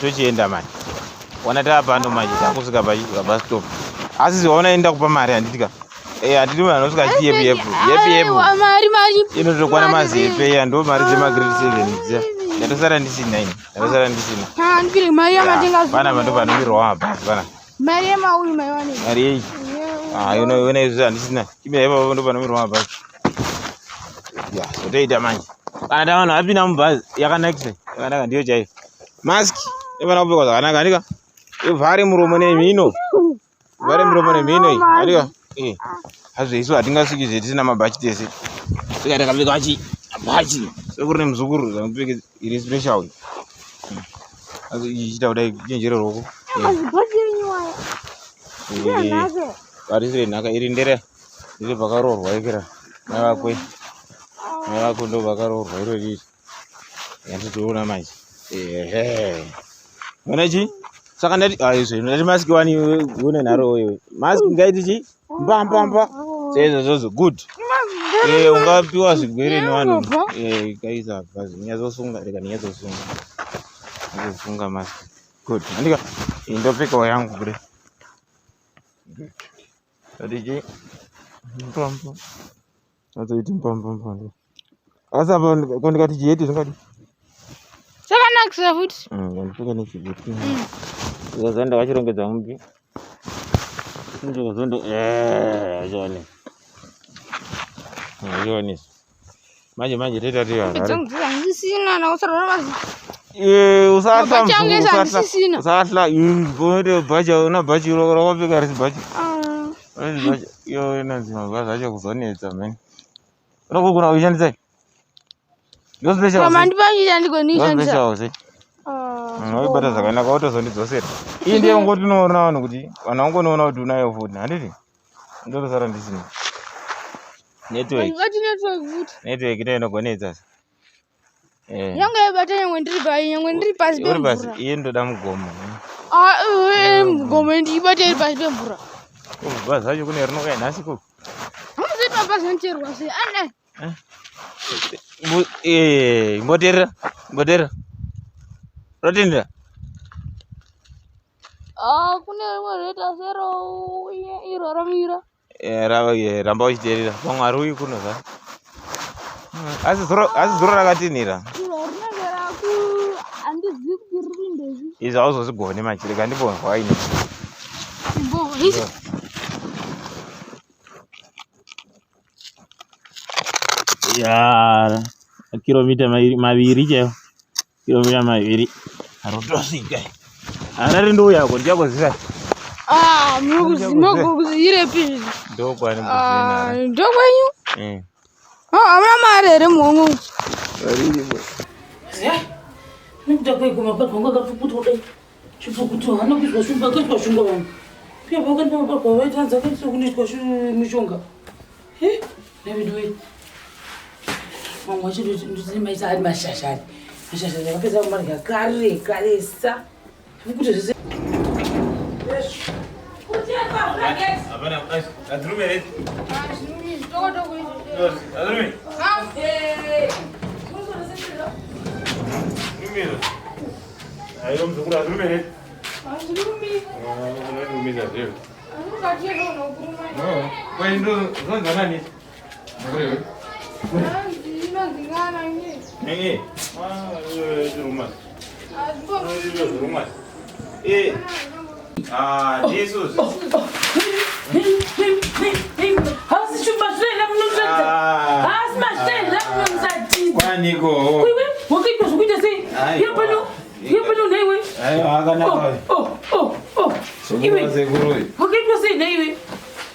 Tochienda manje. Wana taa pano manje takusvika pa stop. Asi zivaona enda kupa mari handiti ka? Eh, handiti munhu anosvika achiti yepu yepu. Yepu yepu. Mari mari. Inotokwana mazepe iya ndo mari dzema grade 7 dziya. Ndatosara ndisina ini. Ndatosara ndisina. Ah, ndipire mari yamatenga. Vana vanhu vanomirwa mabhazi vana. Mari yemauyu maiwane. Mari yeyi? Ah, yona yona izvo handisina. Chimira ipapo ndo panomirwa mabhazi. Ya, zvotoita manje. Kana tavanhu vapinda mubhazi yakanakisa. Yakanaka ndiyo chaiyo. Mask inofanira kupfekwa zvakanaka andika. Ivhare muromo nemhino. Ivhare muromo nemhino iyi. Andika. Eh. Hazvo isu hatingasviki zve tisina mabhachi tese. Saka takapfeka chi bhachi. Sekuru nemuzukuru zvakupfeka iri special. Asi ichiita kudai chenjere ruoko. Harisi renhaka iri ndere ndere pakaroorwa ikira mai vakwe. Mai vako ndo vakaroorwa iro riri. Yanditoona manje. Ehe. Ona chi? Saka ndati ah izvo ndati mask wani une nharo iwe. Mask ngaiti chi? Mba mba mba. Seizvo zvozvo good. Eh ungapiwa zvigwere nevanhu. Eh kaisa bhazi nyatsosunga rega ndinyatsosunga. Nyatsosunga mask. Good. Andika indopfekawo yangu kure. Good. Ndati chi? Mba mba. Atoiti mba mba mba. Asi apa ko ndikati chiheti zvingadi? Chakanakisa futi. Ndipfeka nechiheti. Zvaza ndakachirongedza mupi. Ndozondo eh chone. Chone. Manje manje toita tiyo Harare. Dzangu dzisina na usarara mazi. Eh usahla Mabhachi angu ese usahla. handisisina. Usahla bote bhachi una bhachi rakapfeka risi bhachi. Ah. Risi bhachi. Iyo inonzi mabhazi acho kuzonetsa mhani. Unogona kuishandisa. Ndo special. Mama ndipanyisha ndigonishandisa. Ndo special. Ah. Waibata zvakanaka wotozondidzosera. Iyi ndiyo ngoti unoona vanhu kuti vanhu vangonoona kuti unayo futi handiti? Ndotosara ndisina. Network. Vati network futi. Network ndiyo inogonetsa. Eh. Yangu yaibata nyangwe ndiri pai nyangwe ndiri pasi Uri pasi pemvura. iye ndoda mugomo. Ah, eh, mugomo ndiibate iri pasi pemvura. Bhazi racho kune rinouya nhasi ko. Hamuzoiti mabhazi anocherwa sei? Ana. Eh, imboteerera, imboteerera. Rotendera. Ah, kune rimwe rinoita sero iro ramira. Eh, eh, ramba uchiteerera. Pamwe hariuyi kuno zva. Asi zuro asi zuro rakatinhira. Iro rinenge raku handizivi kuti riri kuindepi. Izvi hauzozvigoni manje rega ndimbonzwa ini. Imbo, hisi. Ya, kilomita maviri chaiwo. Kilomita maviri. Rotosvika. Harare ndouyako ndichakuziva. Ah, munokuzivirepi izvi? Ndokwani Ah, ndokwenyu? Eh. Ah, hamuna mari here muhomwe? Nekuda kwei kumabhagwa anga akapfukutwa kudai chipfukuto haana kuiswa shumba akaiswa shumba vanhu uye pakati pamabhagwa vaitanza akaiswa kunoitwa mishonga naveduwe mamwe acho ndosemaisa ari mashashari mashashari akapedza kumarya kare karesa zvipfukuto zvese. Hapana, adzirume here? Adzirume. Rumira. Ayo mzukuru adzirume here? Unotirumidza zviro. Kwai ndo zvonzi nani? Mukuru iwe. Eh. Ah, zviruma. Zviruma. Eh. Ah, Jesus. Hasi shumba zvinoenda munomuratidza. Ah. Hasi mazvinoenda munomuratidza. Kwaniko. Iwe wakaitwa zvokuita sei? Aiwa. Iye pano, iye pano nhaiwe. Aiwa akanaka. Oh, oh, oh. Iwe Sekuru uyu. wakaitwa sei nhaiwe?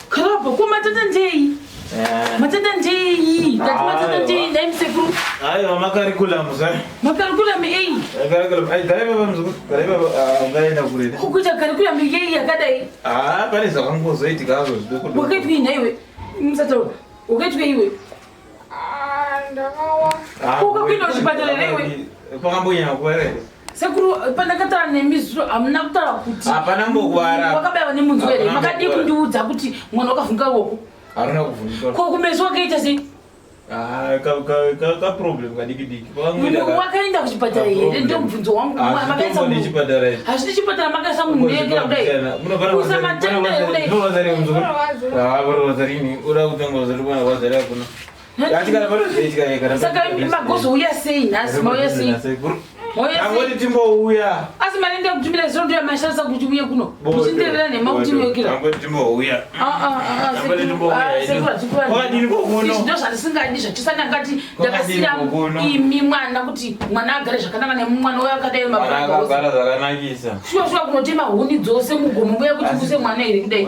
Karabho, ko matata ndei? Eh. Matata ndei? Ndati matata ndei nhai musekuru. Aiwa makarikulamu zva. Makarikulamu ei? Makarikulamu. Ai garai baba mzukuru. Garai baba. Ah, ungaenda kure. Kukuita karikulamu yei yakadai? Ah, pane zvakangozoitika hazvo zvidoko doko. Wakaitwa nhaiwe? Musataura. Wakaitwa iwe? Ndakawa. Ah, Ukakwinda kuchipatara here iwe? Pakambonyanya kuvara here? Sekuru, pandakataura nemi zuro hamuna kutaura kuti Hapana mbokuvara. wakabaiwa nemunzwa here? Hapana Makadii mbokuvara. kundiudza kuti mwana wakavhunga ruoko? Haruna kuvhunduka. Ko kumeso wakaita sei? Ah, kaproblem kadiki diki. Wakaenda kuchipatara here? Ndio mubvunzo wangu. Makaisa chipatara. Hazvidi chipatara makaisa munhu yekera kudai. Kuisa matenda kudai. Ah, rini. Uda kutonga zari bwana wazari hakuna. Saka magozouya sei nhasi? Mauya sei? Angoti timbouya. Asi mari ndakutumira zino ndoya mashandisa kuti uye kuno. Muchinderera nhema kuti uyekera. Angoti timbouya. Izvi ndo zvandisingadi zvachisana ngati ndakasira imi mwana kuti mwana agare zvakanaka nemwana uyo akadai mabagara zvakanakisa. Shuwa shuwa kunotema huni dzose mugomo muya kuti muse mwana here kudai.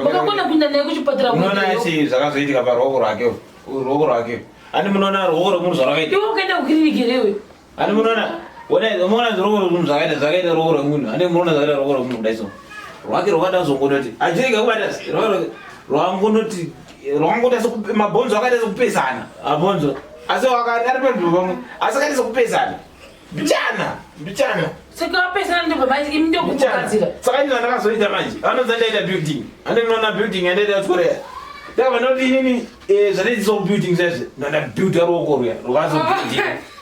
Makakona kuenda naye kuchipatara. Unoona chi zvakazoitika paruoko rwake. Ruoko rwake. Ani munoona ruoko rwemunhu zvarwakaita. Iwe ukaenda kukiriniki here iwe? Ani munoona ona munoona ruoko rwemunhu zvakaita zvakaita ruoko rwemunhu. Ani munoona zvakaita ruoko rwemunhu kudai so. Rwake rwakada kuzongonoti. Achirega kubata rwake rwangonoti rwangoita seku mabhonzo akaita sekupesana. Mabhonzo. Asi wakati ari pedyo pamwe. Asi akaita sekupesana. Mbichana, mbichana. Saka wapesana ndobva manje imi ndokumugadzira. Saka ndizvo ndakazoita manje. Vanonzi ndaita building. Ane ndinoona building yandaita kuchikoro. Ndakabva ndoti inini eh, zvandaitisa kubuilding zvaizvi ndandabuilda ruoko ruya rwakazobuilding.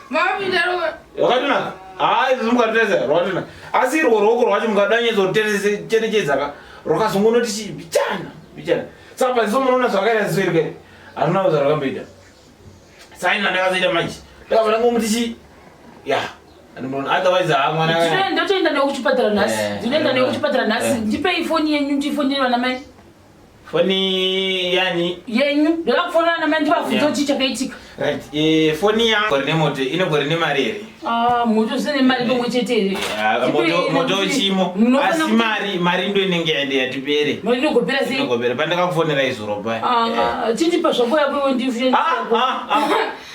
Mapinda ruoko. Rwakatonaka. Haa izvi mukateresa rwakatonaka. Asi irwo ruoko rwacho mukadanyatsocherechedza ka rwakazongonoti chii mbichana mbichana. Saka paziso munoona zvakaita ziso iri kai. Harina zvarwakamboita. Saka ndakazoita manje. Ndakabva ndangomuti chii ya otherwise haa mwana ndotoenda newe kuchipatara nhasi eh, ndinoenda newe kuchipatara nhasi eh. ndipei foni yenyu ndifonere vana mai foni yani yenyu ndoda kufonera vana mai ndivabvunze kuti chakaitika right eh, foni yangu gore nemoto ine gore nemari here ah, moto zine mari pamwe chete here ah, moto chimo asi mari mari ndo inenge yaende yatipere mari inogopera sei inogopera pandakakufonera izuro paya ah, chindipa zvako yako iwe ndife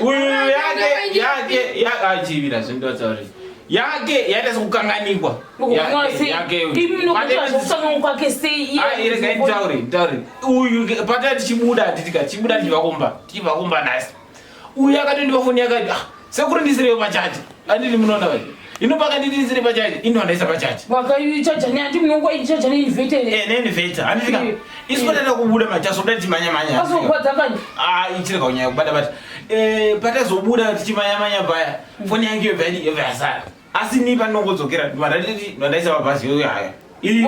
uyu yake yake achivira zvindotauri yake yaita sekukanganikwa regai nditaure nditaure uyu pata tichibuda titika tichibuda tichibva kumba tichibva kumba nhasi uyu akatondipa foni yakati ah, sekuru ndisirewo pachaji andini munoona vai ino pakandidisire pachaji ino andaisa pachaji wakaichaja neinverter eh neinverter handitika isu patata kubuda machazobuda tichimanya manya ah ichirega kunyanya kubata bata eh patazobuda tichimanya manya paya foni yangu yobva yadi yobva yasara asi ni panongodzokera mandaditi mandaisa pabhazi yoyo haya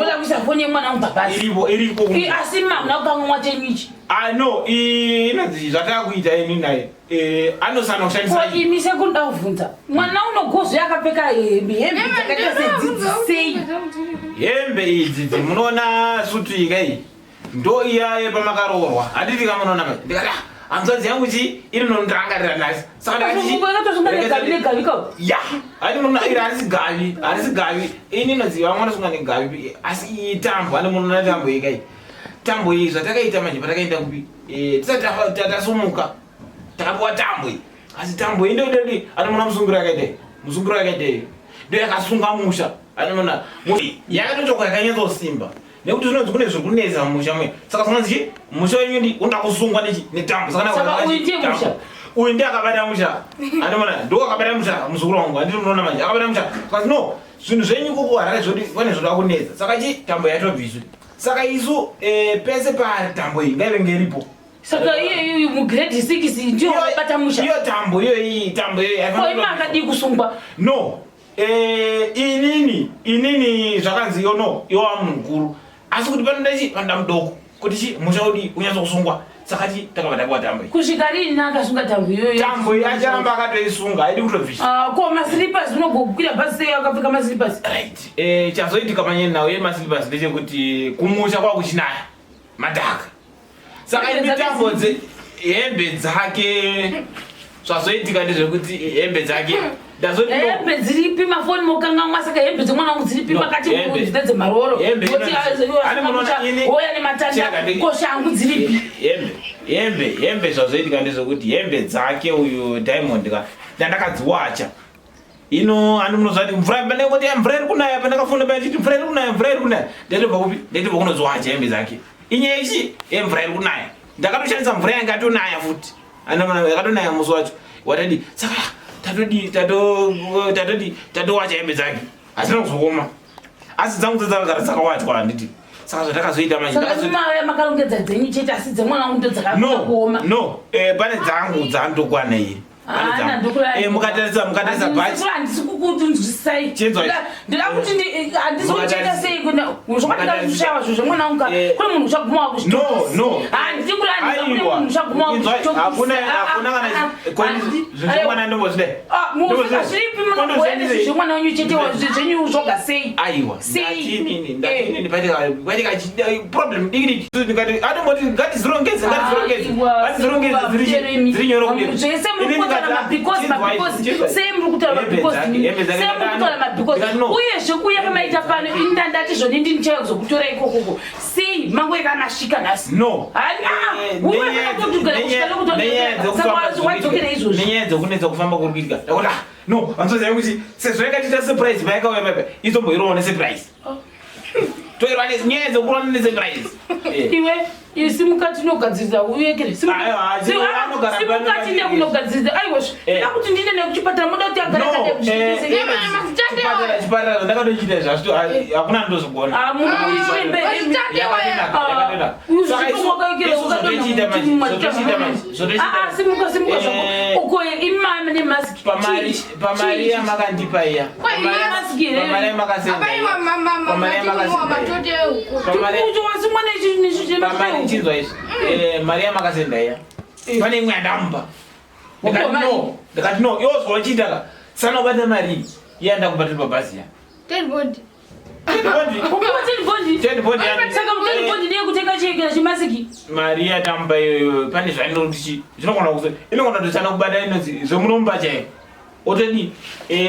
Ola kuisa foni yemwana wangu pabhazi iripo iripo asi mamuna kukanganwa chenyu ichi ah no inonzi zvataakuita ini naye eh, anosana kushandisa ko imi sekuru nda kuvhunza mwana unogozo akapfeka hembe hembe dzakaita sedzidzi sei hembe idzi dzi munoona sutu ika iyi ndo iya yepamakaroorwa handiti ka munoona mai ndikati ah, hanzvadzi yangu chi inonondirangarira nhasi saka ndakati ya handi munoona iri harisi gavi harisi gavi ini inonzi vamwe vanosunga negavi asi iyi tambo handi munoona tambo ika iyi tambo iyi zvatakaita manje patakaenda kupi eh, tisati tasumuka takapiwa tambo iyi asi tambo iyi ndoidodi anomuona musungiro yakaita musungiro yakaita iyo ndo yakasunga musha anomuona yakatotoka yakanyatsosimba nekuti zvinonzi kune zviri kunetsa mumusha muya saka zvinonzi chi musha wenyu ndi unoda kusungwa nechi netambo saka uyu ndiye musha uyu ndiye akabata musha anomuona ndo akabata musha muzukuru wangu andiri munoona manje akabata musha saka no zvinhu zvenyu koko harare zvoti pane zvoda kunetsa saka chi tambo yatobviswa saka isu eh, pese paari tambo iyi ngaivenge iripo saka iye mugrade 6 ndiyo wakabata musha iyo tambo iyo iyi tambo iyo ko ima akadii kusungwa no eh, inini inini zvakanzi iyo no iwo wamunhu mukuru asi kuti panoda chi panoda mudoko kuti chi musha udi unyatso kusungwa saka chi takabva tapiwa tambo iyi kusvika rini akasunga tambo iyoyo tambo iyi acharamba akatoisunga haidi kutobvisa ah, ko maslippers unogokwira bhazi sei akapfeka maslippers right eh, chazoitika manye nhau yemaslippers ndechekuti kumusha kwakuchinaya madhaka saka imitambo dze hembe dzake zvazoitika ndezvekuti hembe dzake ndazoti hembe dziripi mafoni mokangamwa saka hembe dzemwana wangu dziripi makati dzedzemaroro oya nematanda ko shangu dziripi hembe hembe hembe zvazoitika ndezvekuti hembe dzake uyu diamond ka ndandakadziwacha ino ani munoziva kuti mvura pandakoti mvura iri kunaya pandakafona paya chiti mvura iri kunaya mvura iri kunaya ndaitobva kupi ndaitobva kunodziwacha hembe dzake inyaya ichi yemvura iri kunaya ndakatoshandisa mvura yanga yatonaya futi yakatonaya musi wacho watadi saka tatodi tatodi tatowacha hembe dzake hazina kuzokoma asi dzangu dzakagara dzakawachwa handiti. Saka zvandakazoita manje, Saka ndakazo- makarongedza dzenyu chete, asi dzemwana wangu ndo dzakakuoma. No, no, pane dzangu dzandokwana iri. Pane Ah, dzangu. nandokuraya. Mukatarisa bhachi. Handisi kukunzwisisai. Chinzwa ichi. Ndida kuti handisi kucheka sei kuna zvokwadi kushaiwa zvo zvemwana wangu ka. Eh. Kune munhu uchaguma No, no. Handisi kurandisa, kune Aiwa. munhu uchaguma. Inzwa, hakuna kana zvemwana ndombozvidai. Zviripi munogoendesa zvemwana wenyu chete, zvenyu zvoga sei? Aiwa. Sei? Ndatinini patika problem diki diki, ndikati atomboti ngatizirongedze, ngatizirongedze, ngatizirongedze, dziri nyoro kudini. Zvese muri kutaura mabecause, mabecause. Sei muri kutaura mabecause? Sei muri kutaura mabecause? Uyezve kuuya kwamaita pano, ini ndandati zvoni ndini chaiyo kuzokutora ikokoko. Sei mangoeka masvika nhasi? No. Wadzokera izvozvi. Nenyaya dzekunetsa kufamba kuri kuitika, ndakuti ah, no, vanozoziva kuti sezvo yakatiita surprise payakauya paipa, izomboirowo nesurprise. Toirwa nenyaya dzekurwana nesurprise. Iwe, simuka tinogadzirisa, uyekere. Aiwa, anogara Simuka pano. tinde kunogadzirisa. Aiwa, Eh. da kuti ndinde nekuchipatara, muda kuti agare. No, chipatara ndakatochita zvazvo, hakuna ndozvigona. Simuka, simuka zvako uko, imama nemaski. Pamari yamakandipa iya, pamari yamakasenda, pamari, chinzwa izvi. Mari yamakasenda iya, pane imwe yandamupa. Ndikati no, ndikati no, iwo zvawachiita ka, sana kubata mari iya, ndakubata pabhazi ya. Ten bond. Ten bond. Saka muteni bond ndiye kutenga chiyekera chimasiki. Mari yatamupa iyoyo, pane zvainoti zvinogona kuzo, inogona kutosana kubata inonzi zvemunomupa chaiyo, otodi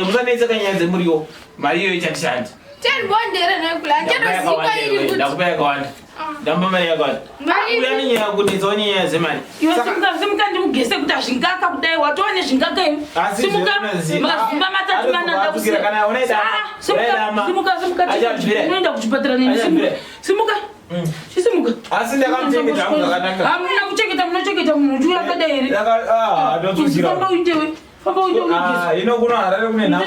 musanetseka nyaya dzemuriwo, mari iyoyo ichatishandi. Ten bond here nekula ndinoziva iri kuti Ndakupa yakawanda, ndamupa mari yakawanda. Mari- Uya nenyaya kunetsawo nyaya dzemari. Iwe, Saka- simuka, simuka ndimugese kuti hazvingaka kudai, watova nezvingaka iwe. Asi Simuka. zvinozi- Mazumba 3 Ari 4. kudzokera kana unoida- unoida. Simuka, simuka. Achabvira. Unoenda kuchipatara neni. Simuka, Achabvira. simuka, chisimuka. Asi ndakamuchengeta hangu zvakanaka. Hamuna kuchengeta, munochengeta munhu uchiuya akadai here? Ah, ndodzokera. Famba uindewe, famba uinde unogeza. Ah, ino kuno Harare kune nhamo.